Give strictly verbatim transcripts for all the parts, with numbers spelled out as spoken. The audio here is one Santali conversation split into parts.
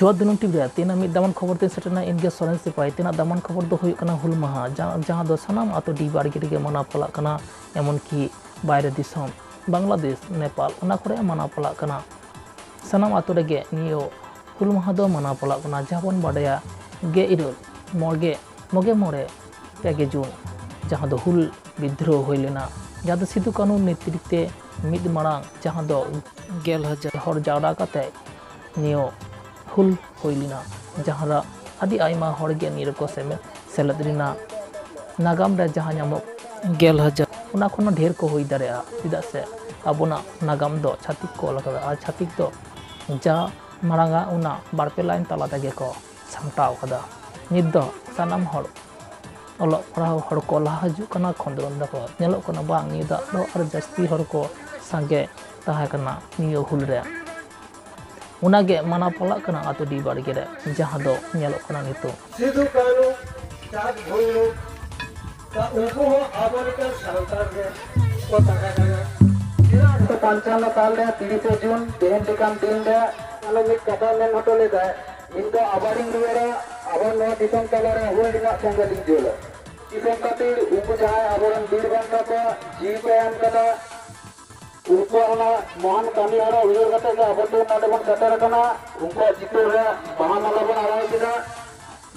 ᱱᱚᱣᱟ ᱫᱩᱱᱩᱱ ᱴᱤᱵᱷᱤ ᱨᱮ ᱛᱮᱦᱮᱧᱟᱜ ᱢᱤᱫ ᱫᱟᱢᱟᱱ ᱠᱷᱚᱵᱚᱨ ᱛᱮᱧ ᱥᱮᱴᱮᱨᱱᱟ, ᱤᱧ ᱜᱮ ᱥᱚᱨᱮᱱ ᱥᱤᱯᱟᱦᱤ᱾ ᱛᱮᱦᱮᱧᱟᱜ ᱫᱟᱢᱟᱱ ᱠᱷᱚᱵᱚᱨ ᱫᱚ ᱦᱩᱭᱩᱜ ᱠᱟᱱᱟ ᱦᱩᱞ ᱢᱟᱦᱟ, ᱡᱟ-, ᱡᱟᱦᱟᱸ ᱫᱚ ᱥᱟᱱᱟᱢ ᱟᱛᱳ ᱰᱤ ᱵᱟᱲᱜᱮ ᱨᱮᱜᱮ ᱢᱟᱱᱟᱣ ᱯᱟᱲᱟᱜ ᱠᱟᱱᱟ, ᱮᱢᱚᱱ ᱠᱤ ᱵᱟᱭᱨᱮ ᱫᱤᱥᱚᱢ, ᱵᱟᱝᱞᱟᱫᱮᱥ, ᱱᱮᱯᱟᱞ, ᱚᱱᱟ ᱠᱚᱨᱮ ᱢᱟᱱᱟᱣ ᱯᱟᱲᱟᱜ ᱠᱟᱱᱟ᱾ ᱥᱟᱱᱟᱢ ᱟᱛᱳ ᱨᱮᱜᱮ ᱱᱤᱭᱟᱹ ᱦᱩᱞ ᱢᱟᱦᱟ ᱫᱚ ᱢᱟᱱᱟᱣ ᱯᱟᱲᱟᱜ ᱠᱟᱱᱟ᱾ ᱡᱟᱦᱟᱸ ᱵᱚᱱ ᱵᱟᱰᱟᱭᱟ, ᱜᱮᱞ ᱤᱨᱟᱹᱞ ᱢᱚᱜᱮ, ᱢᱚᱜᱮ ᱢᱚᱬᱮ ᱯᱮ ᱜᱮ ᱡᱩᱱ, ᱡᱟᱦᱟᱸ ᱫᱚ ᱦᱩᱞ ᱵᱤᱫᱽᱫᱨᱳᱦᱚ ᱦᱩᱭ ᱞᱮᱱᱟ, ᱡᱟᱦᱟᱸ ᱫᱚ ᱥᱤᱫᱩ ᱠᱟᱹᱱᱩ ᱱᱮᱛᱨᱤᱛᱵ ᱛᱮ ᱢᱤᱫ ᱢᱟᱲᱟᱝ, ᱡᱟᱦᱟᱸ ᱫᱚ ᱜᱮᱞ ᱦᱟᱡᱟᱨ ᱦᱚᱲ ᱡᱟᱣᱨᱟ ᱠᱟᱛᱮ ᱱᱤᱭᱟᱹ ᱦᱩᱞ ᱦᱩᱭ ᱞᱮᱱᱟ, ᱡᱟᱦᱟᱸ ᱨᱮ ᱟᱹᱰᱤ ᱟᱭᱢᱟ ᱦᱚᱲ ᱜᱮ ᱱᱤᱭᱟᱹ ᱨᱮᱠᱚ ᱥᱮᱞᱮᱫ, ᱥᱮᱞᱮᱫ ᱞᱮᱱᱟ᱾ ᱱᱟᱜᱟᱢ ᱨᱮ ᱡᱟᱦᱟᱸ ᱧᱟᱢᱚᱜ, ᱜᱮᱞ ᱦᱟᱡᱟᱨ, ᱚᱱᱟ ᱠᱷᱚᱱ ᱦᱚᱸ ᱰᱷᱮᱨ ᱠᱚ ᱦᱩᱭ ᱫᱟᱲᱮᱭᱟᱜᱼᱟ, ᱪᱮᱫᱟᱜ ᱥᱮ ᱟᱵᱚᱱᱟᱜ ᱱᱟᱜᱟᱢ ᱫᱚ ᱪᱷᱟᱹᱛᱤᱠ ᱠᱚ ᱚᱞ ᱟᱠᱟᱫᱟ, ᱟᱨ ᱪᱷᱟᱹᱛᱤᱠ ᱫᱚ ᱡᱟ ᱢᱟᱲᱟᱝᱟ ᱚᱱᱟ ᱵᱟᱨ ᱯᱮ ᱞᱟᱭᱤᱱ ᱛᱟᱞᱟ ᱛᱮᱜᱮ ᱠᱚ ᱥᱟᱢᱴᱟᱣ ᱟᱠᱟᱫᱟ᱾ ᱱᱤᱛ ᱫᱚ ᱥᱟᱱᱟᱢ ᱦᱚᱲ ᱚᱞᱚᱜ ᱯᱟᱲᱦᱟᱣ ᱦᱚᱲ ᱠᱚ ᱞᱟᱦᱟ ᱦᱤᱡᱩᱜ ᱠᱟᱱᱟ, ᱠᱷᱚᱸᱫᱽᱨᱚᱸᱫᱽ ᱫᱟᱠᱚ᱾ ᱧᱮᱞᱚᱜ ᱠᱟᱱᱟ ᱵᱟᱝ, ᱱᱤᱭᱟᱹ ᱫᱚ ᱟᱨᱚ ᱟᱨ ᱡᱟᱹᱥᱛᱤ ᱦᱚᱲ ᱠᱚ ᱥᱟᱸᱜᱮ ᱛᱟᱦᱮᱸ ᱠᱟᱱᱟ ᱱᱤᱭᱟᱹ ᱦᱩᱞ ᱨᱮ᱾ ᱚᱱᱟᱜᱮ ᱢᱟᱱᱟᱣ ᱯᱟᱲᱟᱜ ᱠᱟᱱᱟ ᱟᱛᱳ ᱰᱤ ᱵᱟᱲᱜᱮ ᱨᱮ, ᱡᱟᱦᱟᱸ ᱫᱚ ᱧᱮᱞᱚᱜ ᱠᱟᱱᱟ ᱱᱤᱛᱚᱜ᱾ ᱥᱤᱫᱩ ᱠᱟᱹᱱᱩ, ᱪᱟᱸᱫᱽ ᱵᱷᱳᱭᱨᱳᱵ, ᱩᱱᱠᱩ ᱦᱚᱸ ᱟᱵᱚ ᱞᱮᱠᱟᱱ ᱥᱟᱱᱛᱟᱲ ᱜᱮ ᱠᱚ ᱛᱟᱦᱮᱸ ᱠᱟᱱᱟ᱾ ᱪᱮᱫᱟᱜ ᱥᱮ ᱯᱚᱧᱪᱟᱱᱱᱚ ᱥᱟᱞ ᱨᱮ ᱛᱤᱨᱤᱥᱮ ᱡᱩᱱ ᱛᱮᱦᱮᱧ ᱞᱮᱠᱟᱱ ᱫᱤᱱ ᱨᱮ ᱟᱞᱚ ᱢᱤᱫ ᱠᱟᱛᱷᱟ ᱢᱮᱱ ᱦᱚᱴᱚ ᱞᱮᱫᱟᱭ, "ᱤᱧ ᱫᱚ ᱟᱵᱟᱨᱤᱧ ᱨᱩᱣᱟᱹᱲᱟ, ᱟᱵᱟᱨ ᱱᱚᱣᱟ ᱫᱤᱥᱚᱢ ᱛᱟᱞᱟᱨᱮ ᱦᱩᱞ ᱨᱮᱱᱟᱜ ᱥᱮᱸᱜᱮᱞ ᱤᱧ ᱡᱩᱞᱟ᱾" ᱫᱤᱥᱚᱢ ᱠᱷᱟᱹᱛᱤᱨ ᱩᱱᱠᱩ ᱡᱟᱦᱟᱸᱭ ᱟᱵᱚᱨᱮᱱ ᱵᱤᱨ ᱵᱟᱱᱴᱟ ᱠᱚ ᱡᱤᱣᱤ ᱠᱚ ᱮᱢ ᱠᱟᱫᱟ, ᱩᱱᱠᱩᱣᱟᱜ ᱚᱱᱟ ᱢᱚᱦᱟᱱ ᱠᱟᱹᱢᱤ ᱦᱚᱨᱟ ᱩᱭᱦᱟᱹᱨ ᱠᱟᱛᱮ ᱜᱮ ᱟᱵᱚ ᱫᱚ ᱱᱚᱰᱮ ᱵᱚᱱ ᱥᱮᱴᱮᱨ ᱟᱠᱟᱱᱟ᱾ ᱩᱱᱠᱩᱣᱟᱜ ᱪᱤᱛᱟᱹᱨ ᱨᱮ ᱵᱟᱦᱟ ᱢᱟᱞᱟ ᱵᱚᱱ ᱟᱨᱟᱣ ᱠᱮᱫᱟ᱾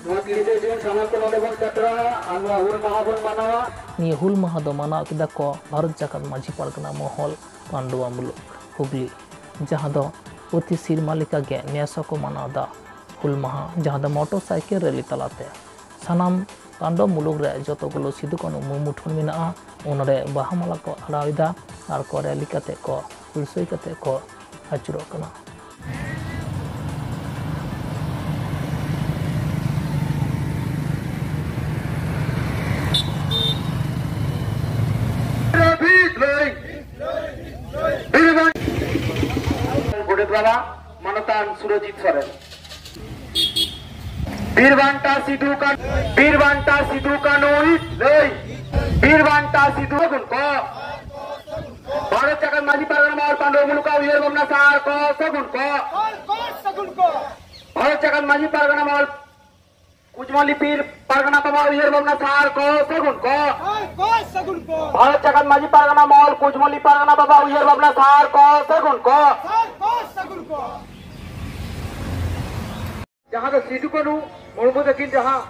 ᱱᱚᱣᱟ ᱛᱤᱨᱤᱥᱮ ᱡᱩᱱ ᱥᱟᱱᱟᱢ ᱠᱚ ᱱᱚᱰᱮ ᱵᱚᱱ ᱥᱮᱴᱮᱨᱟ ᱟᱨ ᱱᱚᱣᱟ ᱦᱩᱞ ᱢᱟᱦᱟ ᱵᱚᱱ ᱢᱟᱱᱟᱣᱟ᱾ ᱱᱤᱭᱟᱹ ᱦᱩᱞ ᱢᱟᱦᱟ ᱫᱚ ᱢᱟᱱᱟᱣ ᱠᱮᱫᱟ ᱠᱚ ᱵᱷᱟᱨᱚᱛ ᱡᱟᱠᱟᱛ ᱢᱟᱹᱡᱷᱤ ᱯᱟᱨᱜᱟᱱᱟ ᱢᱚᱦᱚᱞ, ᱯᱟᱱᱰᱩᱣᱟ ᱢᱩᱞᱩᱠ, ᱦᱩᱜᱽᱞᱤ, ᱡᱟᱦᱟᱸ ᱫᱚ ᱯᱨᱚᱛᱤ ᱥᱮᱨᱢᱟ ᱞᱮᱠᱟᱜᱮ ᱱᱮᱥ ᱦᱚᱸᱠᱚ ᱢᱟᱱᱟᱣ ᱮᱫᱟ ᱦᱩᱞ ᱢᱟᱦᱟ, ᱡᱟᱦᱟᱸ ᱫᱚ ᱢᱚᱴᱚᱨ ᱥᱟᱭᱠᱮᱞ ᱨᱮᱞᱤ ᱛᱟᱞᱟᱛᱮ ᱥᱟᱱᱟᱢ ᱯᱟᱱᱰᱚᱵ ᱢᱩᱞᱩᱠ ᱨᱮ ᱡᱚᱛᱚ ᱜᱩᱞᱳ ᱥᱤᱫᱩ ᱠᱟᱹᱱᱩ ᱢᱩ-, ᱢᱩᱴᱷᱟᱹᱱ ᱢᱮᱱᱟᱜᱼᱟ, ᱚᱱᱟᱨᱮ ᱵᱟᱦᱟ ᱢᱟᱞᱟ ᱠᱚ ᱟᱲᱟᱣ ᱮᱫᱟ ᱟᱨ ᱠᱚ ᱨᱮᱞᱤ ᱠᱟᱛᱮ ᱠᱚ ᱦᱩᱞᱥᱟᱹᱭ ᱠᱟᱛᱮ ᱠᱚ ᱟᱹᱪᱩᱨᱚᱜ ᱠᱟᱱᱟ᱾ ᱜᱚᱰᱮᱛ ᱵᱟᱵᱟ ᱢᱟᱱᱚᱛᱟᱱ ᱥᱩᱨᱚᱡᱤᱛ ᱥᱚᱨᱮᱱ᱾ ᱵᱤᱨ ᱵᱟᱱᱴᱟ ᱥᱤᱫᱩ ᱠᱟᱹᱱᱩ, ᱵᱤᱨ ᱵᱟᱱᱴᱟ ᱥᱤᱫᱩ ᱠᱟᱹᱱᱩ ᱞᱟᱹᱭ, ᱵᱤᱨ ᱵᱟᱱᱴᱟ ᱥᱤᱫᱩ ᱠᱟᱹᱱᱩ ᱠᱚ, ᱵᱷᱟᱨᱚᱛ ᱡᱟᱠᱟᱛ ᱢᱟᱹᱡᱷᱤ ᱯᱟᱨᱜᱟᱱᱟ ᱢᱚᱦᱚᱞ ᱯᱟᱱᱰᱩ ᱢᱩᱞᱩᱠ ᱩᱭᱦᱟᱹᱨ ᱵᱷᱟᱵᱽᱱᱟ ᱥᱟᱨ ᱠᱚ ᱥᱟᱹᱜᱩᱱ ᱠᱚ᱾ ᱦᱚᱭ ᱠᱚ ᱥᱟᱹᱜᱩᱱ ᱠᱚ᱾ ᱵᱷᱟᱨᱚᱛ ᱡᱟᱠᱟᱛ ᱢᱟᱹᱡᱷᱤ ᱯᱟᱨᱜᱟᱱᱟ ᱢᱚᱦᱚᱞ ᱠᱩᱡᱢᱚᱞᱤ ᱯᱤᱨ ᱯᱟᱨᱜᱟᱱᱟ ᱵᱟᱵᱟ ᱩᱭᱦᱟᱹᱨ ᱵᱷᱟᱵᱽᱱᱟ ᱥᱟᱨ ᱠᱚ ᱥᱟᱹᱜᱩᱱ ᱠᱚ᱾ ᱵᱷᱟᱨᱚᱛ ᱡᱟᱠᱟᱛ ᱢᱟᱹᱡᱷᱤ ᱯᱟᱨᱜᱟᱱᱟ ᱢᱚᱦᱚᱞ ᱠᱩᱡᱢᱚᱞᱤ ᱯᱟᱨᱜᱟᱱᱟ ᱵᱟᱵᱟ ᱩᱭᱦᱟᱹᱨ ᱵᱷᱟᱵᱽᱱᱟ ᱥᱟᱨ ᱠᱚ ᱥᱟᱹᱜᱩᱱ ᱠᱚ᱾ ᱡᱟᱦᱟᱸ ᱫᱚ ᱥᱤᱫᱩ ᱠᱟᱹᱱᱩ ᱢᱩᱨᱢᱩ ᱛᱟᱹᱠᱤᱱ ᱡᱟᱦᱟᱸ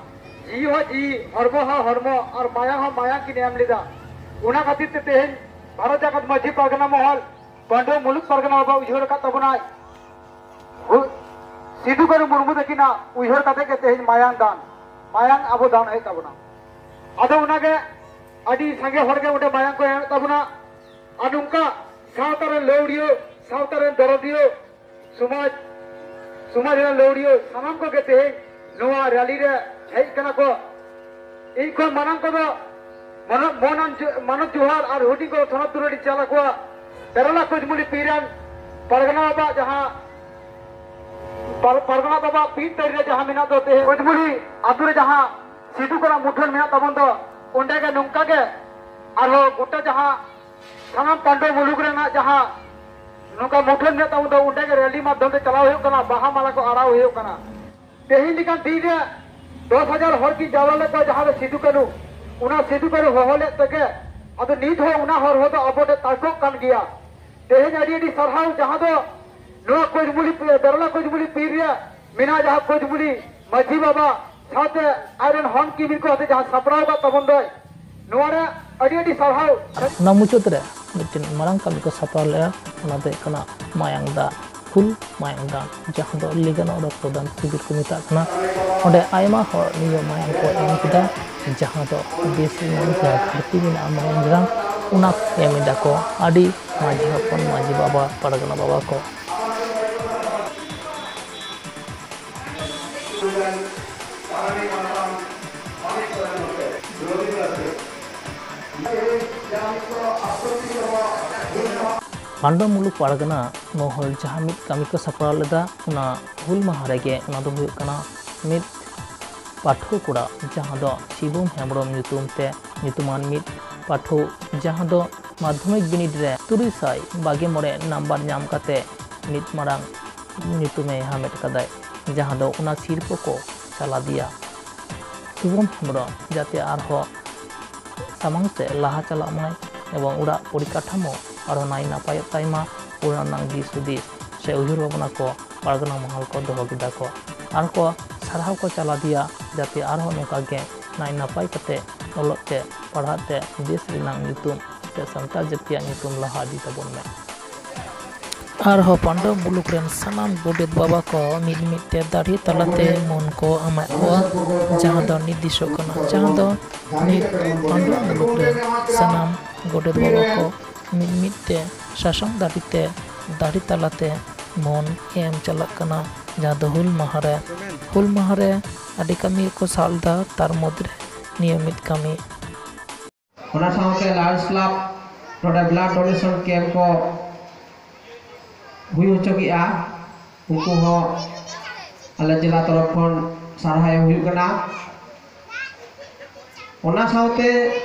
ᱡᱤᱣᱤ ᱦᱚᱸ ᱡᱤᱣᱤ, ᱦᱚᱲᱢᱚ ᱦᱚᱸ ᱦᱚᱲᱢᱚ ᱟᱨ ᱢᱟᱭᱟᱝ ᱦᱚᱸ ᱢᱟᱭᱟᱝ ᱠᱤᱱ ᱮᱢ ᱞᱮᱫᱟ, ᱚᱱᱟ ᱠᱷᱟᱹᱛᱤᱨ ᱛᱮ ᱛᱮᱦᱮᱧ ᱵᱷᱟᱨᱚᱛ ᱡᱟᱠᱟᱛ ᱢᱟᱹᱡᱷᱤ ᱯᱟᱨᱜᱟᱱᱟ ᱢᱚᱦᱚᱞ ᱯᱟᱹᱰᱩᱣᱟᱹ ᱢᱩᱞᱩᱠ ᱯᱟᱨᱜᱟᱱᱟ ᱵᱟᱵᱟ ᱩᱭᱦᱟᱹᱨ ᱟᱠᱟᱫ ᱛᱟᱵᱚᱱᱟᱭ᱾ ᱦᱩ-, ᱥᱤᱫᱩ ᱠᱟᱹᱱᱩ ᱢᱩᱨᱢᱩ ᱛᱟᱹᱠᱤᱱᱟᱜ ᱩᱭᱦᱟᱹᱨ ᱠᱟᱛᱮ ᱜᱮ ᱛᱮᱦᱮᱧ ᱢᱟᱭᱟᱝ ᱫᱟᱱ, ᱢᱟᱭᱟᱝ ᱟᱵᱚ ᱫᱟᱱ ᱦᱩᱭᱩᱜ ᱛᱟᱵᱚᱱᱟ᱾ ᱟᱫᱚ ᱚᱱᱟᱜᱮ ᱟᱹᱰᱤ ᱥᱟᱸᱜᱮ ᱦᱚᱲ ᱜᱮ ᱚᱸᱰᱮ ᱢᱟᱭᱟᱝ ᱠᱚ ᱮᱢᱮᱫ ᱛᱟᱵᱚᱱᱟ᱾ ᱟᱨ ᱱᱚᱝᱠᱟ ᱥᱟᱶᱛᱟ ᱨᱮᱱ ᱞᱟᱹᱣᱲᱤᱭᱟᱹ, ᱥᱟᱶᱛᱟ ᱨᱮᱱ ᱫᱚᱨᱚᱫᱤᱭᱟᱹ, ᱥᱚᱢᱟᱡᱽ, ᱥᱚᱢᱟᱡᱽ ᱨᱮᱱ ᱞᱟᱹᱣᱲᱤᱭᱟᱹ ᱥᱟᱱᱟᱢ ᱠᱚᱜᱮ ᱛᱮᱦᱮᱧ ᱱᱚᱣᱟ ᱨᱮᱞᱤ ᱨᱮ ᱦᱮᱡ ᱠᱟᱱᱟ ᱠᱚ᱾ ᱤᱧ ᱠᱷᱚᱱ ᱢᱟᱨᱟᱝ ᱠᱚᱫᱚ ᱢᱟᱱᱚᱛ, ᱢᱚᱱᱟᱱ ᱡᱚ-, ᱢᱟᱱᱚᱛ ᱡᱚᱦᱟᱨ ᱟᱨ ᱦᱩᱰᱤᱧ ᱠᱚᱫᱚ ᱛᱷᱚᱱᱚᱛ ᱫᱩᱞᱟᱹᱲᱤᱧ ᱪᱟᱞ ᱟᱠᱚᱣᱟ᱾ ᱵᱮᱨᱮᱞᱟ ᱠᱚᱡᱢᱩᱞᱤ ᱯᱤᱨ ᱨᱮᱱ ᱯᱟᱨᱜᱟᱱᱟ ᱵᱟᱵᱟ ᱡᱟᱦᱟᱸ ᱯᱟᱨ-, ᱯᱟᱨᱜᱟᱱᱟ ᱵᱟᱵᱟ ᱯᱤᱨ ᱛᱟᱹᱨᱤ ᱨᱮ ᱡᱟᱦᱟᱸ ᱢᱮᱱᱟᱜ ᱫᱚ ᱛᱮᱦᱮᱧ ᱠᱚᱡᱢᱩᱞᱤ ᱟᱛᱳ ᱨᱮ ᱡᱟᱦᱟᱸ ᱥᱤᱫᱩ ᱠᱟᱹᱱᱩ ᱢᱩᱴᱷᱟᱹᱱ ᱢᱮᱱᱟᱜ ᱛᱟᱵᱚᱱ ᱫᱚ, ᱚᱸᱰᱮ ᱜᱮ ᱱᱚᱝᱠᱟ ᱜᱮ ᱟᱨᱦᱚᱸ ᱜᱚᱴᱟ ᱡᱟᱦᱟᱸ ᱥᱟᱱᱟᱢ ᱯᱟᱹᱰᱩᱣᱟᱹ ᱢᱩᱞᱩᱠ ᱨᱮᱱᱟᱜ ᱡᱟᱦᱟᱸ ᱱᱚᱝᱠᱟ ᱢᱩᱴᱷᱟᱹᱱ ᱢᱮᱱᱟᱜ ᱛᱟᱵᱚᱱ ᱫᱚ, ᱚᱸᱰᱮ ᱜᱮ ᱨᱮᱞᱤ ᱢᱟᱫᱽᱫᱷᱚᱢ ᱛᱮ ᱪᱟᱞᱟᱣ ᱦᱩᱭᱩᱜ ᱠᱟᱱᱟ, ᱵᱟᱦᱟ ᱢᱟᱞᱟ ᱠᱚ ᱟᱨᱟᱣ ᱦᱩᱭᱩᱜ ᱠᱟᱱᱟ᱾ ᱛᱮᱦᱮᱧ ᱞᱮᱠᱟᱱ ᱫᱤᱱ ᱨᱮ ᱫᱚᱥ ᱦᱟᱡᱟᱨ ᱦᱚᱲ ᱠᱤᱱ ᱡᱟᱣᱨᱟ ᱞᱮᱫ ᱠᱚᱣᱟ, ᱡᱟᱦᱟᱸ ᱫᱚ ᱥᱤᱫᱩ ᱠᱟᱹᱱᱩ, ᱚᱱᱟ ᱥᱤᱫᱩ ᱠᱟᱹᱱᱩ ᱦᱚᱦᱚ ᱞᱮᱫ ᱛᱮᱜᱮ ᱟᱫᱚ ᱱᱤᱛ ᱦᱚᱸ ᱚᱱᱟ ᱦᱚᱨ ᱦᱚᱸ ᱫᱚ ᱟᱵᱚ ᱴᱷᱮᱱ ᱛᱟᱨᱠᱚᱜ ᱠᱟᱱ ᱜᱮᱭᱟ᱾ ᱛᱮᱦᱮᱧ ᱟᱹᱰᱤ ᱟᱹᱰᱤ ᱥᱟᱨᱦᱟᱣ, ᱡᱟᱦᱟᱸ ᱫᱚ ᱱᱚᱣᱟ ᱠᱚᱡᱢᱩᱞᱤ, ᱵᱮᱨᱞᱟ ᱠᱚᱡᱢᱩᱞᱤ ᱯᱤᱨ ᱨᱮ ᱢᱮᱱᱟᱜ ᱡᱟᱦᱟᱸ ᱠᱚᱡᱢᱩᱞᱤ ᱢᱟᱹᱡᱷᱤ ᱵᱟᱵᱟ ᱥᱟᱶᱛᱮ ᱟᱡᱨᱮᱱ ᱦᱚᱱ ᱠᱤᱢᱤᱱ ᱠᱚ ᱟᱛᱮ ᱡᱟᱦᱟᱸ ᱥᱟᱯᱲᱟᱣ ᱟᱠᱟᱫ ᱛᱟᱵᱚᱱ ᱫᱚᱭ, ᱱᱚᱣᱟ ᱨᱮ ᱟᱹᱰᱤ ᱟᱹᱰᱤ ᱥᱟᱨᱦᱟᱣ᱾ ᱚᱱᱟ ᱢᱩᱪᱟᱹᱫ ᱨᱮ ᱢᱤᱫᱴᱮᱱ ᱢᱟᱨᱟᱝ ᱠᱟᱹᱢᱤ ᱠᱚ ᱥᱟᱯᱲᱟᱣ ᱞᱮᱫᱼᱟ, ᱚᱱᱟ ᱫᱚ ᱦᱩᱭᱩᱜ ᱠᱟᱱᱟ ᱢᱟᱭᱟᱝ ᱫᱟᱱ, ᱦᱩᱞ ᱢᱟᱭᱟᱝ ᱫᱟᱱ, ᱡᱟᱦᱟᱸ ᱫᱚ ᱞᱟᱹᱭ ᱜᱟᱱᱚᱜ ᱨᱚᱠᱛᱚᱫᱟᱱ ᱥᱤᱵᱤᱨ ᱠᱚ ᱢᱮᱛᱟᱜ ᱠᱟᱱᱟ᱾ ᱚᱸᱰᱮ ᱟᱭᱢᱟ ᱦᱚᱲ ᱱᱤᱭᱟᱹ ᱢᱟᱭᱟᱝ ᱠᱚ ᱮᱢ ᱠᱮᱫᱟ, ᱡᱟᱦᱟᱸ ᱫᱚ ᱵᱮᱥ ᱨᱮᱱᱟᱜ ᱡᱟᱦᱟᱸ ᱜᱷᱟᱴᱛᱤ ᱢᱮᱱᱟᱜᱼᱟ ᱢᱟᱭᱟᱝ ᱨᱮᱱᱟᱜ, ᱚᱱᱟ ᱠᱚ ᱮᱢ ᱮᱫᱟ ᱠᱚ ᱟᱹᱰᱤ ᱢᱟᱹᱡᱷᱤ ᱦᱚᱯᱚᱱ, ᱢᱟᱹᱡᱷᱤ ᱵᱟᱵᱟ, ᱯᱟᱨᱜᱟᱱᱟ ᱵᱟᱵᱟ ᱠᱚ᱾ ᱯᱟᱹᱰᱩᱣᱟᱹ ᱢᱩᱞᱩᱠ ᱯᱟᱨᱜᱟᱱᱟ ᱢᱚᱦᱚᱞ ᱡᱟᱦᱟᱸ ᱢᱤᱫ ᱠᱟᱹᱢᱤ ᱠᱚ ᱥᱟᱯᱲᱟᱣ ᱞᱮᱫᱟ, ᱚᱱᱟ ᱦᱩᱞ ᱢᱟᱦᱟ ᱨᱮᱜᱮ, ᱚᱱᱟ ᱫᱚ ᱦᱩᱭᱩᱜ ᱠᱟᱱᱟ ᱢᱤᱫ ᱯᱟᱹᱴᱷᱩᱣᱟᱹ ᱠᱚᱲᱟ, ᱡᱟᱦᱟᱸ ᱫᱚ ᱥᱤᱵᱚᱢ ᱦᱮᱢᱵᱨᱚᱢ ᱧᱩᱛᱩᱢ ᱛᱮ ᱧᱩᱛᱩᱢᱟᱱ ᱢᱤᱫ ᱯᱟᱹᱴᱷᱩᱣᱟᱹ, ᱡᱟᱦᱟᱸ ᱫᱚ ᱢᱟᱫᱽᱫᱷᱚᱢᱤᱠ ᱵᱤᱱᱤᱰ ᱨᱮ ᱛᱩᱨᱩᱭ ᱥᱟᱭ ᱵᱟᱜᱮ ᱢᱚᱬᱮ ᱱᱟᱢᱵᱟᱨ ᱧᱟᱢ ᱠᱟᱛᱮ ᱢᱤᱫ ᱢᱟᱨᱟᱝ ᱧᱩᱛᱩᱢᱮ ᱦᱟᱢᱮᱴ ᱠᱟᱫᱟᱭ᱾ ᱡᱟᱦᱟᱸ ᱫᱚ ᱚᱱᱟ ᱥᱤᱨᱯᱟᱹ ᱠᱚ ᱪᱟᱞᱟᱫᱮᱭᱟ ᱥᱩᱵᱷᱚᱢ ᱦᱮᱢᱵᱨᱚᱢ, ᱡᱟᱛᱮ ᱟᱨᱦᱚᱸ ᱥᱟᱢᱟᱝ ᱥᱮᱫ ᱞᱟᱦᱟ ᱪᱟᱞᱟᱜ ᱢᱟᱭ ᱮᱵᱚᱝ ᱚᱲᱟᱜ ᱯᱚᱨᱤᱠᱟᱴᱷᱟᱢᱳ ᱟᱨᱦᱚᱸ ᱱᱟᱭ ᱱᱟᱯᱟᱭᱚᱜ ᱛᱟᱭ ᱢᱟ, ᱚᱱᱟ ᱨᱮᱱᱟᱜ ᱫᱤᱥ ᱦᱩᱫᱤᱥ ᱥᱮ ᱩᱭᱦᱟᱹᱨ ᱵᱷᱟᱵᱽᱱᱟ ᱠᱚ ᱯᱟᱨᱜᱟᱱᱟ ᱢᱚᱦᱚᱞ ᱠᱚ ᱫᱚᱦᱚ ᱠᱮᱫᱟ ᱠᱚ᱾ ᱟᱨ ᱠᱚ ᱥᱟᱨᱦᱟᱣ ᱠᱚ ᱪᱟᱞᱟᱫᱮᱭᱟ, ᱡᱟᱛᱮ ᱟᱨᱦᱚᱸ ᱱᱚᱝᱠᱟ ᱜᱮ ᱱᱟᱭ ᱱᱟᱯᱟᱭ ᱠᱟᱛᱮ ᱚᱞᱚᱜ ᱛᱮ ᱯᱟᱲᱦᱟᱜ ᱛᱮ ᱫᱮᱥ ᱨᱮᱱᱟᱜ ᱧᱩᱛᱩᱢ ᱥᱮ ᱥᱟᱱᱛᱟᱲ ᱡᱟᱹᱛᱤᱭᱟᱜ ᱧᱩᱛᱩᱢ ᱞᱟᱦᱟ ᱤᱫᱤ ᱛᱟᱵᱚᱱ ᱢᱮ᱾ ᱟᱨᱦᱚᱸ ᱯᱟᱱᱰᱩ ᱢᱩᱞᱩᱠ ᱨᱮᱱ ᱥᱟᱱᱟᱢ ᱜᱚᱰᱮᱛ ᱵᱟᱵᱟ ᱠᱚ ᱢᱤᱫ ᱢᱤᱫ ᱛᱮ ᱫᱟᱲᱦᱤ ᱛᱟᱞᱟᱛᱮ ᱢᱟᱹᱱ ᱠᱚ ᱮᱢᱟᱫ ᱠᱚᱣᱟ, ᱡᱟᱦᱟᱸ ᱫᱚ ᱱᱤᱨᱫᱮᱥᱚᱜ ᱠᱟᱱᱟ, ᱡᱟᱦᱟᱸ ᱫᱚ ᱱᱤᱛ ᱯᱟᱱᱰᱩ ᱢᱩᱞᱩᱠ ᱨᱮᱱ ᱥᱟᱱᱟᱢ ᱜᱚᱰᱮᱛ ᱵᱟᱵᱟ ᱠᱚ ᱢᱤᱫ ᱢᱤᱫ ᱛᱮ ᱥᱟᱥᱟᱝ ᱫᱟᱲᱦᱤ ᱛᱮ, ᱫᱟᱲᱦᱤ ᱛᱟᱞᱟᱛᱮ ᱢᱟᱹᱱ ᱮᱢ ᱪᱟᱞᱟᱜ ᱠᱟᱱᱟ, ᱡᱟᱦᱟᱸ ᱫᱚ ᱦᱩᱞ ᱢᱟᱦᱟ ᱨᱮ, ᱦᱩᱞ ᱢᱟᱦᱟ ᱨᱮ ᱟᱹᱰᱤ ᱠᱟᱹᱢᱤ ᱜᱮᱠᱚ ᱥᱟᱵ ᱞᱮᱫᱟ, ᱛᱟᱨ ᱢᱩᱫᱽᱨᱮ ᱱᱤᱭᱟᱹ ᱢᱤᱫ ᱠᱟᱹᱢᱤ᱾ ᱚᱱᱟ ᱥᱟᱶᱛᱮ Lions Club ᱱᱚᱰᱮ blood donation camp ᱠᱚ ᱦᱩᱭ ᱦᱚᱪᱚ ᱠᱮᱜᱼᱟ, ᱩᱱᱠᱩ ᱦᱚᱸ ᱟᱞᱮ ᱡᱮᱞᱟ ᱛᱚᱨᱚᱯ ᱠᱷᱚᱱ ᱥᱟᱨᱦᱟᱣ ᱮᱢ ᱦᱩᱭᱩᱜ ᱠᱟᱱᱟ᱾ ᱚᱱᱟ ᱥᱟᱶᱛᱮ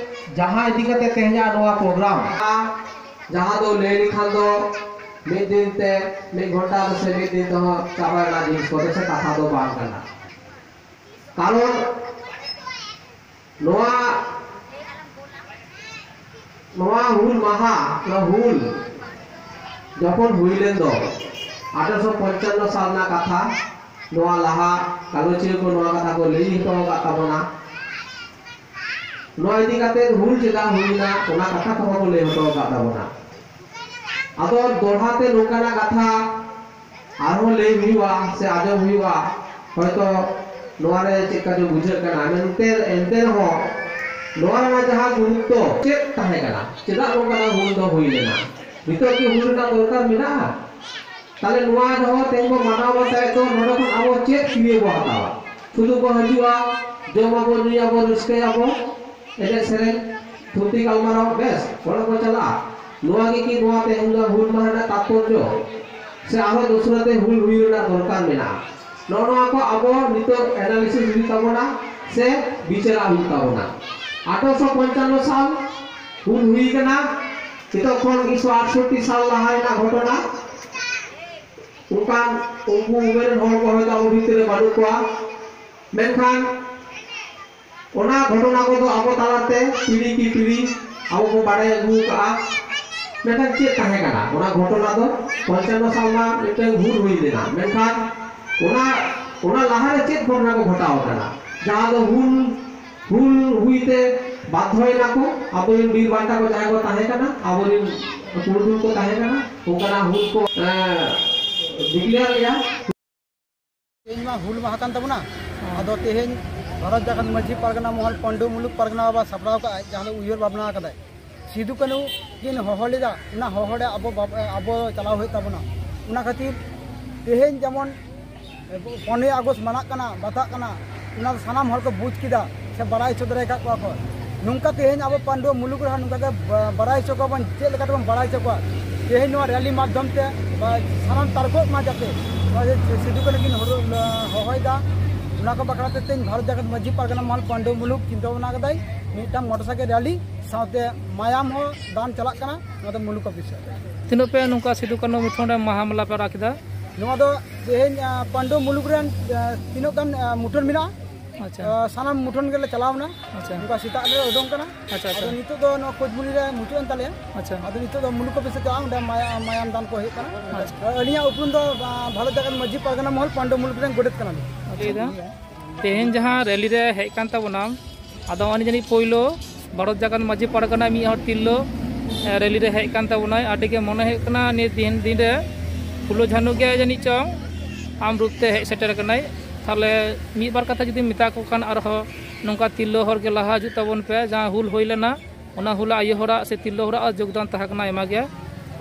ᱡᱟᱦᱟᱸ ᱤᱫᱤ ᱠᱟᱛᱮ ᱛᱮᱦᱮᱧᱟᱜ ᱱᱚᱣᱟ program, ᱡᱟᱦᱟᱸ ᱫᱚ ᱞᱟᱹᱭ ᱞᱮᱠᱷᱟᱱ ᱫᱚ ᱢᱤᱫ ᱫᱤᱱ ᱛᱮ, ᱢᱤᱫ ᱜᱷᱚᱱᱴᱟ ᱥᱮ ᱢᱤᱫ ᱫᱤᱱ ᱛᱮᱦᱚᱸ ᱪᱟᱵᱟ ᱨᱮᱱᱟᱜ ᱡᱤᱱᱤᱥ ᱠᱚᱫᱚ ᱥᱮ ᱠᱟᱛᱷᱟ ᱫᱚ ᱵᱟᱝ ᱠᱟᱱᱟ᱾ ᱠᱟᱨᱚᱱ ᱱᱚᱣᱟ, ᱱᱚᱣᱟ ᱦᱩᱞ ᱢᱟᱦᱟ, ᱱᱚᱣᱟ ᱦᱩᱞ ᱡᱚᱠᱷᱚᱱ ᱦᱩᱭ ᱞᱮᱱ ᱫᱚ ᱟᱴᱷᱨᱚᱥᱚ ᱯᱚᱧᱪᱟᱱᱱᱚ ᱥᱟᱞ ᱨᱮᱱᱟᱜ ᱠᱟᱛᱷᱟ, ᱱᱚᱣᱟ ᱞᱟᱦᱟ ᱜᱟᱞᱚᱪᱤᱭᱟᱹ ᱠᱚ ᱱᱚᱣᱟ ᱠᱟᱛᱷᱟ ᱠᱚ ᱞᱟᱹᱭ ᱦᱚᱴᱚ ᱟᱠᱟᱫ ᱛᱟᱵᱚᱱᱟ᱾ ᱱᱚᱣᱟ ᱤᱫᱤ ᱠᱟᱛᱮ ᱦᱩᱞ ᱪᱮᱫᱟᱜ ᱦᱩᱭᱱᱟ, ᱚᱱᱟ ᱠᱟᱛᱷᱟ ᱠᱚᱦᱚᱸ ᱠᱚ ᱞᱟᱹᱭ ᱦᱚᱴᱚ ᱟᱠᱟᱫ ᱛᱟᱵᱚᱱᱟ᱾ ᱟᱫᱚ ᱫᱚᱦᱲᱟ ᱛᱮ ᱱᱚᱝᱠᱟᱱᱟᱜ ᱠᱟᱛᱷᱟ ᱟᱨᱦᱚᱸ ᱞᱟᱹᱭ ᱦᱩᱭᱩᱜᱼᱟ ᱥᱮ ᱟᱸᱡᱚᱢ ᱦᱩᱭᱩᱜᱼᱟ, ᱦᱚᱭᱛᱚ ᱱᱚᱣᱟ ᱨᱮ ᱪᱮᱫ ᱞᱮᱠᱟ ᱪᱚ ᱵᱩᱡᱷᱟᱹᱜ ᱠᱟᱱᱟ, ᱢᱮᱱᱛᱮ ᱮᱱᱛᱮ ᱨᱮᱦᱚᱸ ᱱᱚᱣᱟ ᱨᱮᱱᱟᱜ ᱡᱟᱦᱟᱸ ᱜᱩᱨᱩᱛᱛᱚ ᱪᱮᱫ ᱛᱟᱦᱮᱸ ᱠᱟᱱᱟ, ᱪᱮᱫᱟᱜ ᱱᱚᱝᱠᱟᱱᱟᱜ ᱦᱩᱞ ᱫᱚ ᱦᱩᱭ ᱞᱮᱱᱟ, ᱱᱤᱛᱚᱜ ᱠᱤ ᱦᱩᱞ ᱨᱮᱱᱟᱜ ᱫᱚᱨᱠᱟᱨ ᱢᱮᱱᱟᱜᱼᱟ? ᱛᱟᱦᱞᱮ ᱱᱚᱣᱟ ᱫᱚ ᱛᱮᱦᱮᱧ ᱵᱚ ᱢᱟᱱᱟᱣ ᱵᱟᱛᱟᱣᱮᱫ ᱫᱚ, ᱱᱚᱰᱮ ᱠᱷᱚᱱ ᱟᱵᱚ ᱪᱮᱫ ᱠᱤᱨᱭᱟᱹ ᱵᱚ ᱦᱟᱛᱟᱣᱟ? ᱥᱩᱫᱷᱩ ᱵᱚ ᱦᱤᱡᱩᱜᱼᱟ, ᱡᱚᱢ ᱟᱵᱚ, ᱧᱩᱭᱟᱵᱚ, ᱨᱟᱹᱥᱠᱟᱹᱭᱟᱵᱚ, ᱮᱱᱮᱡ ᱥᱮᱨᱮᱧ, ᱛᱷᱩᱛᱤ ᱜᱟᱞᱢᱟᱨᱟᱣ, ᱵᱮᱥ, ᱚᱲᱟᱜ ᱵᱚ ᱪᱟᱞᱟᱜᱼᱟ᱾ ᱱᱚᱣᱟ ᱜᱮ ᱠᱤ ᱱᱚᱣᱟ ᱛᱮᱦᱮᱧ ᱫᱚ ᱦᱩᱞ ᱢᱟᱦᱟ ᱨᱮᱱᱟᱜ ᱛᱟᱛᱯᱚᱨᱡᱚ? ᱥᱮ ᱟᱨᱦᱚᱸ ᱫᱚᱥᱨᱟ ᱛᱮ ᱦᱩᱞ ᱦᱩᱭ ᱨᱮᱱᱟᱜ ᱫᱚᱨᱠᱟᱨ ᱢᱮᱱᱟᱜᱼᱟ? ᱱᱚᱜᱼᱚ ᱱᱚᱣᱟ ᱠᱚ ᱟᱵᱚ ᱱᱤᱛᱚᱜ analysis ᱦᱩᱭᱩᱜ ᱛᱟᱵᱚᱱᱟ ᱥᱮ ᱵᱤᱪᱟᱹᱨᱟᱜ ᱦᱩᱭᱩᱜ ᱛᱟᱵᱚᱱᱟ᱾ ᱟᱴᱷᱨᱚᱥᱚ ᱯᱚᱧᱪᱟᱱᱱᱚ ᱥᱟᱞ ᱦᱩᱞ ᱦᱩᱭ ᱠᱟᱱᱟ, ᱱᱤᱛᱚᱜ ᱠᱷᱚᱱ ᱢᱤᱫᱥᱚ ᱟᱴᱥᱚᱴᱴᱤ ᱥᱟᱞ ᱞᱟᱦᱟ ᱨᱮᱱᱟᱜ ᱜᱷᱚᱴᱚᱱᱟ᱾ ᱚᱱᱠᱟᱱ ᱩᱱᱠᱩ ᱩᱢᱮᱨ ᱨᱮᱱ ᱦᱚᱲ ᱠᱚ ᱦᱚᱭᱛᱳ ᱟᱵᱚ ᱵᱷᱤᱛᱤᱨ ᱨᱮ ᱵᱟᱹᱱᱩᱜ ᱠᱚᱣᱟ, ᱢᱮᱱᱠᱷᱟᱱ ᱚᱱᱟ ᱜᱷᱚᱴᱚᱱᱟ ᱠᱚᱫᱚ ᱟᱵᱚ ᱛᱟᱞᱟᱛᱮ ᱯᱤᱲᱦᱤ ᱠᱤ ᱯᱤᱲᱦᱤ ᱟᱵᱚ ᱠᱚ ᱵᱟᱲᱟᱭ ᱟᱹᱜᱩ ᱟᱠᱟᱫᱼᱟ᱾ ᱢᱮᱱᱠᱷᱟᱱ ᱪᱮᱫ ᱛᱟᱦᱮᱸ ᱠᱟᱱᱟ ᱚᱱᱟ ᱜᱷᱚᱴᱚᱱᱟ ᱫᱚ? ᱯᱚᱧᱪᱟᱱᱱᱚ ᱥᱟᱞ ᱢᱟ ᱢᱤᱫᱴᱟᱝ ᱦᱩᱞ ᱦᱩᱭ ᱞᱮᱱᱟ, ᱢᱮᱱᱠᱷᱟᱱ ᱚᱱᱟ, ᱚᱱᱟ ᱞᱟᱦᱟᱨᱮ ᱪᱮᱫ ᱜᱷᱚᱴᱚᱱᱟ ᱠᱚ ᱜᱷᱚᱴᱟᱣ ᱟᱠᱟᱱᱟ, ᱡᱟᱦᱟᱸ ᱫᱚ ᱦᱩᱞ, ᱦᱩᱞ ᱦᱩᱭᱛᱮ ᱵᱟᱫᱷᱚᱭᱮᱱᱟ ᱠᱚ ᱟᱵᱚᱨᱮᱱ ᱵᱤᱨ ᱵᱟᱱᱴᱟ ᱠᱚ, ᱡᱟᱦᱟᱸᱭ ᱠᱚ ᱛᱟᱦᱮᱸ ᱠᱟᱱᱟ, ᱟᱵᱚᱨᱮᱱ ᱯᱩᱨᱩᱫᱷᱩᱞ ᱠᱚ ᱛᱟᱦᱮᱸ ᱠᱟᱱᱟ, ᱚᱱᱠᱟᱱᱟᱜ ᱦᱩᱞ ᱠᱚ, ᱮᱸ, declare ᱞᱮᱫᱼᱟ᱾ ᱛᱮᱦᱮᱧ ᱢᱟ ᱦᱩᱞ ᱢᱟᱦᱟ ᱠᱟᱱ ᱛᱟᱵᱚᱱᱟ᱾ ᱟᱫᱚ ᱛᱮᱦᱮᱧ ᱵᱷᱟᱨᱚᱛ ᱡᱟᱠᱟᱛ ᱢᱟᱹᱡᱷᱤ ᱯᱟᱨᱜᱟᱱᱟ ᱢᱚᱦᱚᱞ ᱯᱟᱹᱱᱰᱩ ᱢᱩᱞᱩᱠ ᱯᱟᱨᱜᱟᱱᱟ ᱵᱟᱵᱟ ᱥᱟᱯᱲᱟᱣ ᱠᱟᱜᱼᱟᱭ, ᱡᱟᱦᱟᱸ ᱫᱚ ᱩᱭᱦᱟᱹᱨ ᱵᱷᱟᱵᱽᱱᱟ ᱟᱠᱟᱫᱟᱭ᱾ ᱥᱤᱫᱩ ᱠᱟᱹᱱᱦᱩ ᱠᱤᱱ ᱦᱚᱦᱚ ᱞᱮᱫᱟ, ᱚᱱᱟ ᱦᱚᱦᱚ ᱨᱮ ᱟᱵᱚ ᱵᱟᱵ-, ᱟᱵᱚ ᱪᱟᱞᱟᱣ ᱦᱩᱭᱩᱜ ᱛᱟᱵᱚᱱᱟ᱾ ᱚᱱᱟ ᱠᱷᱟᱹᱛᱤᱨ ᱛᱮᱦᱮᱧ ᱡᱮᱢᱚᱱ ᱯᱚᱱᱮᱨᱚᱭ ᱟᱜᱚᱥᱴ ᱢᱟᱱᱟᱜ ᱠᱟᱱᱟ, ᱵᱟᱛᱟᱜ ᱠᱟᱱᱟ, ᱚᱱᱟ ᱫᱚ ᱥᱟᱱᱟᱢ ᱦᱚᱲ ᱠᱚ ᱵᱩᱡᱽ ᱠᱮᱫᱟ ᱥᱮ ᱵᱟᱲᱟᱭ ᱦᱚᱪᱚ ᱫᱟᱲᱮ ᱟᱠᱟᱫ ᱠᱚᱣᱟ ᱠᱚ᱾ ᱱᱚᱝᱠᱟ ᱛᱮᱦᱮᱧ ᱟᱵᱚ ᱯᱟᱹᱱᱰᱩᱣᱟᱹ ᱢᱩᱞᱩᱠ ᱨᱮᱦᱚᱸ ᱱᱚᱝᱠᱟ ᱜᱮ ᱵᱟ-, ᱵᱟᱲᱟᱭ ᱦᱚᱪᱚ ᱠᱚᱣᱟ ᱵᱚᱱ, ᱪᱮᱫ ᱞᱮᱠᱟ ᱛᱮᱵᱚᱱ ᱵᱟᱲᱟᱭ ᱦᱚᱪᱚ ᱠᱚᱣᱟ᱾ ᱛᱮᱦᱮᱧ ᱱᱚᱣᱟ ᱨᱮᱞᱤ ᱢᱟᱫᱽᱫᱷᱚᱢ ᱛᱮ ᱵᱟ-, ᱥᱟᱱᱟᱢ ᱛᱟᱨᱠᱚᱜ ᱢᱟ ᱡᱟᱛᱮ ᱱᱚᱣᱟ ᱡᱮ ᱥᱤᱫᱩ ᱠᱟᱹᱱᱦᱩ ᱠᱤᱱ ᱦᱚᱨᱚ-, ᱦᱚᱦᱚᱭᱮᱫᱟ, ᱚᱱᱟ ᱠᱚ ᱵᱟᱠᱷᱨᱟ ᱛᱮ ᱛᱮᱦᱮᱧ ᱵᱷᱟᱨᱚᱛ ᱡᱟᱠᱟᱛ ᱢᱟᱹᱡᱷᱤ ᱯᱟᱨᱜᱟᱱᱟ ᱢᱚᱦᱚᱞ ᱯᱟᱹᱱᱰᱩᱣᱟᱹ ᱢᱩᱞᱩᱠ ᱪᱤᱱᱛᱟᱹ ᱵᱷᱟᱵᱽᱱᱟ ᱠᱟᱫᱟᱭ ᱢᱤᱫᱴᱟᱝ ᱢᱚᱴᱚᱨ ᱥᱟᱭᱠᱮᱞ ᱨᱮᱞᱤ ᱥᱟᱶᱛᱮ ᱢᱟᱭᱟᱢ ᱦᱚᱸ ᱫᱟᱱ ᱪᱟᱞᱟᱜ ᱠᱟᱱᱟ᱾ ᱱᱚᱣᱟ ᱫᱚ ᱢᱩᱞᱩᱠ ᱚᱯᱷᱤᱥ ᱨᱮ᱾ ᱛᱤᱱᱟᱹᱜ ᱯᱮ ᱱᱚᱝᱠᱟ ᱥᱤᱫᱩ ᱠᱟᱹᱱᱦᱩ ᱢᱩᱴᱷᱟᱹᱱ ᱨᱮ ᱢᱟᱦᱟ ᱢᱟᱞᱟ ᱯᱮ ᱟᱨᱟᱜ ᱠᱮᱫᱟ? ᱱᱚᱣᱟ ᱫᱚ ᱛᱮᱦᱮᱧ, ᱟ, ᱯᱟᱹᱱᱰᱩ ᱢᱩᱞᱩᱠ ᱨᱮᱱ, ᱟ, ᱛᱤᱱᱟᱹᱜ ᱜᱟᱱ, ᱟ, ᱢᱩᱴᱷᱟᱹᱱ ᱢᱮᱱᱟᱜᱼᱟ, ᱟᱪᱪᱷᱟ᱾ ᱟ, ᱥᱟᱱᱟᱢ ᱢᱩᱴᱷᱟᱹᱱ ᱜᱮᱞᱮ ᱪᱟᱞᱟᱣ ᱮᱱᱟ᱾ ᱟᱪᱪᱷᱟ᱾ ᱱᱚᱝᱠᱟ ᱥᱮᱛᱟᱜ ᱨᱮ ᱩᱰᱩᱝ ᱠᱟᱱᱟ᱾ ᱟᱪᱪᱷᱟ, ᱟᱪᱪᱷᱟ᱾ ᱟᱫᱚ ᱱᱤᱛᱚᱜ ᱫᱚ ᱱᱚᱣᱟ ᱠᱳᱪᱵᱩᱞᱤ ᱨᱮ ᱢᱩᱪᱟᱹᱫ ᱮᱱ ᱛᱟᱞᱮᱭᱟ᱾ ᱟᱪᱪᱷᱟ᱾ ᱟᱫᱚ ᱱᱤᱛᱚᱜ ᱫᱚ ᱢᱩᱞᱩᱠ ᱚᱯᱷᱤᱥ ᱨᱮ ᱪᱟᱞᱟᱜᱼᱟ, ᱚᱸᱰᱮ ᱢᱟᱭᱟ-, ᱢᱟᱭᱟᱢ ᱫᱟᱱ ᱠᱚ ᱦᱩᱭᱩᱜ ᱠᱟᱱᱟ᱾ ᱟᱪᱪᱷᱟ᱾ ᱟᱹᱞᱤᱧᱟᱜ ᱩᱯᱨᱩᱢ ᱫᱚ, ᱟ, ᱵᱷᱟᱨᱚᱛ ᱡᱟᱠᱟᱛ ᱢᱟᱹᱡᱷᱤ ᱯᱟᱨᱜᱟᱱᱟ ᱢᱚᱦᱚᱞ ᱯᱟᱹᱱᱰᱩ ᱢᱩᱞᱩᱠ ᱨᱮᱱ ᱜᱚᱰᱮᱛ ᱠᱟᱱᱟᱞᱤᱧ᱾ ᱞᱟᱹᱭᱫᱟ, ᱛᱮᱦᱮᱧ ᱡᱟᱦᱟᱸ ᱨᱮᱞᱤ ᱨᱮ ᱦᱮᱡ ᱠᱟᱱ ᱛᱟᱵᱚᱱᱟᱢ, ᱟᱫᱚ ᱩᱱᱤ ᱡᱟᱹᱱᱤᱡ ᱯᱳᱭᱞᱳ ᱵᱷᱟᱨᱚᱛ ᱡᱟᱠᱟᱛ ᱢᱟᱹᱡᱷᱤ ᱯᱟᱨᱜᱟᱱᱟ ᱢᱤᱫ ᱦᱚᱲ ᱛᱤᱨᱞᱟᱹ, ᱮ, ᱨᱮᱞᱤ ᱨᱮ ᱦᱮᱡ ᱠᱟᱱ ᱛᱟᱵᱚᱱᱟᱭ᱾ ᱟᱹᱰᱤ ᱜᱮ ᱢᱚᱱᱮ ᱦᱩᱭᱩᱜ ᱠᱟᱱᱟ ᱱᱤᱭᱟᱹ ᱫᱤᱱ, ᱫᱤᱱ ᱨᱮ ᱯᱷᱩᱞᱳ ᱡᱷᱟᱱᱩ ᱜᱮ ᱡᱟᱹᱱᱤᱡ ᱪᱚᱝ ᱟᱢ ᱨᱩᱯ ᱛᱮ ᱦᱮᱡ ᱥᱮᱴᱮᱨ ᱟᱠᱟᱱᱟᱭ᱾ ᱛᱟᱦᱞᱮ ᱢᱤᱫ ᱵᱟᱨ ᱠᱟᱛᱷᱟ ᱡᱩᱫᱤᱢ ᱢᱮᱛᱟ ᱠᱚ ᱠᱷᱟᱱ ᱟᱨᱦᱚᱸ ᱱᱚᱝᱠᱟ ᱛᱤᱨᱞᱟᱹ ᱦᱚᱲ ᱜᱮ ᱞᱟᱦᱟ ᱦᱤᱡᱩᱜ ᱛᱟᱵᱚᱱ ᱯᱮ, ᱡᱟᱦᱟᱸ ᱦᱩᱞ ᱦᱩᱭ ᱞᱮᱱᱟ ᱚᱱᱟ ᱦᱩᱞ ᱟᱭᱳ ᱦᱚᱲᱟᱜ ᱥᱮ ᱛᱤᱨᱞᱟᱹ ᱦᱚᱲᱟᱜ ᱡᱳᱜᱽᱫᱟᱱ ᱛᱟᱦᱮᱸ ᱠᱟᱱᱟ ᱟᱭᱢᱟ ᱜᱮ᱾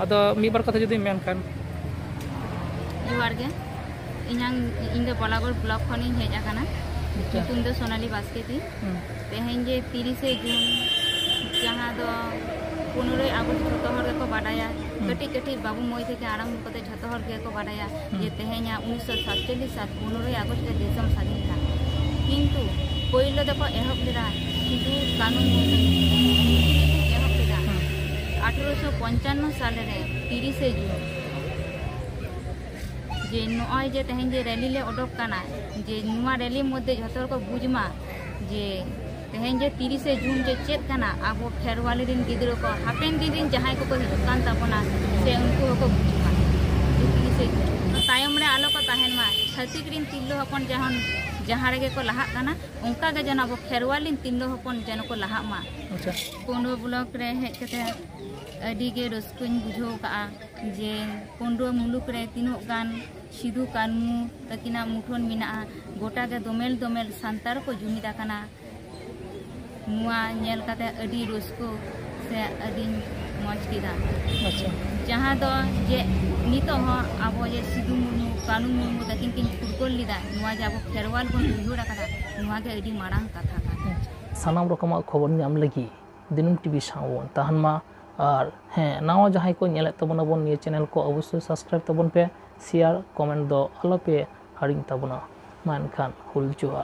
ᱟᱫᱚ ᱢᱤᱫ ᱵᱟᱨ ᱠᱟᱛᱷᱟ ᱡᱩᱫᱤᱢ ᱢᱮᱱ ᱠᱷᱟᱱ᱾ ᱡᱚᱦᱟᱨ ᱜᱮ᱾ ᱤᱧᱟᱝ, ᱤᱧ ᱫᱚ ᱵᱚᱞᱟᱜᱚᱲ ᱵᱞᱚᱠ ᱠᱷᱚᱱᱤᱧ ᱦᱮᱡ ᱟᱠᱟᱱᱟ᱾ ᱟᱪᱪᱷᱟ᱾ ᱧᱩᱛᱩᱢ ᱫᱚ ᱥᱳᱱᱟᱞᱤ ᱵᱟᱥᱠᱮ ᱛᱤᱧ᱾ ᱦᱩᱸ᱾ ᱛᱮᱦᱮᱧ ᱡᱮ ᱛᱤᱨᱤᱥᱮ ᱡᱩᱱ, ᱡᱟᱦᱟᱸ ᱫᱚ ᱯᱚᱱᱨᱚᱭ ᱟᱜᱚᱥᱴ ᱡᱷᱚᱛᱚ ᱦᱚᱲ ᱜᱮᱠᱚ ᱵᱟᱰᱟᱭᱟ, ᱦᱩᱸ᱾ ᱠᱟᱹᱴᱤᱡ ᱠᱟᱹᱴᱤᱡ ᱵᱟᱹᱵᱩ ᱢᱟᱹᱭ ᱛᱷᱮᱠᱮ ᱟᱨᱟᱢᱵᱷᱚ ᱠᱟᱛᱮ ᱡᱷᱚᱛᱚ ᱦᱚᱲ ᱜᱮᱠᱚ ᱵᱟᱰᱟᱭᱟ, ᱦᱩᱸ᱾ ᱡᱮ ᱛᱮᱦᱮᱧᱟᱜ ᱩᱱᱤᱥᱥᱚ ᱥᱟᱛᱪᱚᱞᱞᱤᱥ ᱥᱟᱞ ᱯᱚᱱᱨᱚᱭ ᱟᱜᱚᱥᱴ ᱨᱮ ᱫᱤᱥᱚᱢ ᱥᱟᱫᱷᱤᱱ ᱞᱮᱱᱟ᱾ ᱠᱤᱱᱛᱩ ᱯᱳᱭᱞᱳ ᱫᱚᱠᱚ ᱮᱦᱚᱵ ᱞᱮᱫᱟ ᱥᱤᱫᱩ ᱠᱟᱹᱱᱩ ᱢᱩᱨᱢᱩ, ᱩᱱᱠᱤᱱ ᱜᱮᱠᱤᱱ ᱮᱦᱚᱵ ᱞᱮᱫᱟ᱾ ᱦᱩᱸ᱾ ᱟᱴᱷᱨᱚᱥᱚ ᱯᱚᱧᱪᱟᱱᱱᱚ ᱥᱟᱞ ᱨᱮ ᱛᱤᱨᱤᱥᱮ ᱡᱩᱱ᱾ ᱡᱮ ᱱᱚᱜᱼᱚᱭ ᱡᱮ ᱛᱮᱦᱮᱧ ᱡᱮ ᱨᱮᱞᱤ ᱞᱮ ᱚᱰᱚᱠ ᱠᱟᱱᱟ, ᱡᱮ ᱱᱚᱣᱟ ᱨᱮᱞᱤ ᱢᱚᱫᱽᱫᱷᱮ ᱡᱷᱚᱛᱚ ᱦᱚᱲ ᱠᱚ ᱵᱩᱡᱽ ᱢᱟ ᱡᱮ ᱛᱮᱦᱮᱧ ᱡᱮ ᱛᱤᱨᱤᱥᱮ ᱡᱩᱱ ᱡᱮ ᱪᱮᱫ ᱠᱟᱱᱟ, ᱟᱵᱚ ᱠᱷᱮᱨᱣᱟᱞᱤ ᱨᱮᱱ ᱜᱤᱫᱽᱨᱟᱹ ᱠᱚ ᱦᱟᱯᱮᱱ ᱫᱤᱱ ᱨᱮᱱ ᱡᱟᱦᱟᱸᱭ ᱠᱚᱠᱚ ᱦᱤᱡᱩᱜ ᱠᱟᱱ ᱛᱟᱵᱚᱱᱟ, ᱥᱮ ᱩᱱᱠᱩ ᱦᱚᱸᱠᱚ ᱵᱩᱡᱽ ᱢᱟ ᱡᱮ ᱛᱤᱨᱤᱥᱮ ᱡᱩᱱ ᱛᱟᱭᱚᱢ ᱨᱮ ᱟᱞᱚ ᱠᱚ ᱛᱟᱦᱮᱱ ᱢᱟ᱾ ᱪᱷᱟᱹᱛᱤᱠ ᱨᱮᱱ ᱛᱤᱨᱞᱟᱹ ᱦᱚᱯᱚᱱ ᱡᱟᱦᱟᱸ, ᱡᱟᱦᱟᱸ ᱨᱮᱜᱮ ᱠᱚ ᱞᱟᱦᱟᱜ ᱠᱟᱱᱟ, ᱚᱱᱠᱟ ᱜᱮ ᱡᱮᱱᱚ ᱟᱵᱚ ᱠᱷᱮᱨᱣᱟᱞᱤ ᱨᱮᱱ ᱛᱤᱨᱞᱟᱹ ᱦᱚᱯᱚᱱ ᱡᱮᱱᱚ ᱠᱚ ᱞᱟᱦᱟᱜ ᱢᱟ᱾ ᱟᱪᱪᱷᱟ᱾ ᱯᱟᱹᱰᱩᱣᱟᱹ ᱵᱞᱚᱠ ᱨᱮ ᱦᱮᱡ ᱠᱟᱛᱮ ᱟᱹᱰᱤ ᱜᱮ ᱨᱟᱹᱥᱠᱟᱹᱧ ᱵᱩᱡᱷᱟᱹᱣ ᱠᱟᱜᱼᱟ ᱡᱮ ᱯᱟᱹᱰᱩᱣᱟᱹ ᱢᱩᱞᱩᱠ ᱨᱮ ᱛᱤᱱᱟᱹᱜ ᱜᱟᱱ ᱥᱤᱫᱩ ᱠᱟᱹᱱᱦᱩ ᱛᱟᱹᱠᱤᱱᱟᱜ ᱢᱩᱴᱷᱟᱹᱱ ᱢᱮᱱᱟᱜᱼᱟ᱾ ᱜᱚᱴᱟ ᱜᱮ ᱫᱚᱢᱮᱞ ᱫᱚᱢᱮᱞ ᱥᱟᱱᱛᱟᱲ ᱠᱚ ᱡᱩᱢᱤᱫ ᱟᱠᱟᱱᱟ᱾ ᱱᱚᱣᱟ ᱧᱮᱞ ᱠᱟᱛᱮ ᱟᱹᱰᱤ ᱨᱟᱹᱥᱠᱟᱹ ᱥᱮ ᱟᱹᱰᱤᱧ ᱢᱚᱡᱽ ᱠᱮᱫᱟ᱾ ᱟᱪᱪᱷᱟ᱾ ᱡᱟᱦᱟᱸ ᱫᱚ ᱡᱮ ᱱᱤᱛᱚᱜ ᱦᱚᱸ ᱟᱵᱚ ᱡᱮ ᱥᱤᱫᱩ ᱢᱩᱨᱢᱩ, ᱠᱟᱹᱱᱦᱩ ᱢᱩᱨᱢᱩ ᱛᱟᱹᱠᱤᱱ ᱠᱤᱱ ᱯᱷᱩᱨᱜᱟᱹᱞ ᱞᱮᱫᱟ, ᱱᱚᱣᱟ ᱡᱮ ᱟᱵᱚ ᱠᱷᱮᱨᱣᱟᱞ ᱵᱚᱱ ᱩᱭᱦᱟᱹᱨ ᱟᱠᱟᱫᱟ, ᱱᱚᱣᱟ ᱜᱮ ᱟᱹᱰᱤ ᱢᱟᱨᱟᱝ ᱠᱟᱛᱷᱟ ᱠᱟᱱᱟ᱾ ᱥᱟᱱᱟᱢ ᱨᱚᱠᱚᱢᱟᱜ ᱠᱷᱚᱵᱚᱨ ᱧᱟᱢ ᱞᱟᱹᱜᱤᱫ ᱫᱤᱱᱟᱹᱢ ᱴᱤᱵᱷᱤ ᱥᱟᱶ ᱵᱚᱱ ᱛᱟᱦᱮᱱ ᱢᱟ᱾ ᱟᱨ ᱦᱮᱸ, ᱱᱟᱣᱟ ᱡᱟᱦᱟᱸᱭ ᱠᱚ ᱧᱮᱞᱮᱫ ᱛᱟᱵᱚᱱᱟᱵᱚᱱ ᱱᱤᱭᱟᱹ ᱪᱮᱱᱮᱞ ᱠᱚ, ᱚᱵᱚᱥᱥᱳᱭ ᱥᱟᱵᱥᱠᱨᱟᱭᱤᱵ ᱛᱟᱵᱚᱱ ᱯᱮ, ᱥᱮᱭᱟᱨ, ᱠᱚᱢᱮᱱᱴ ᱫᱚ ᱟᱞᱚᱯᱮ ᱦᱤᱲᱤᱧ ᱛᱟᱵᱚᱱᱟ᱾ ᱢᱟ ᱮᱱᱠᱷᱟᱱ ᱦᱩᱞ ᱡᱚᱦᱟᱨ᱾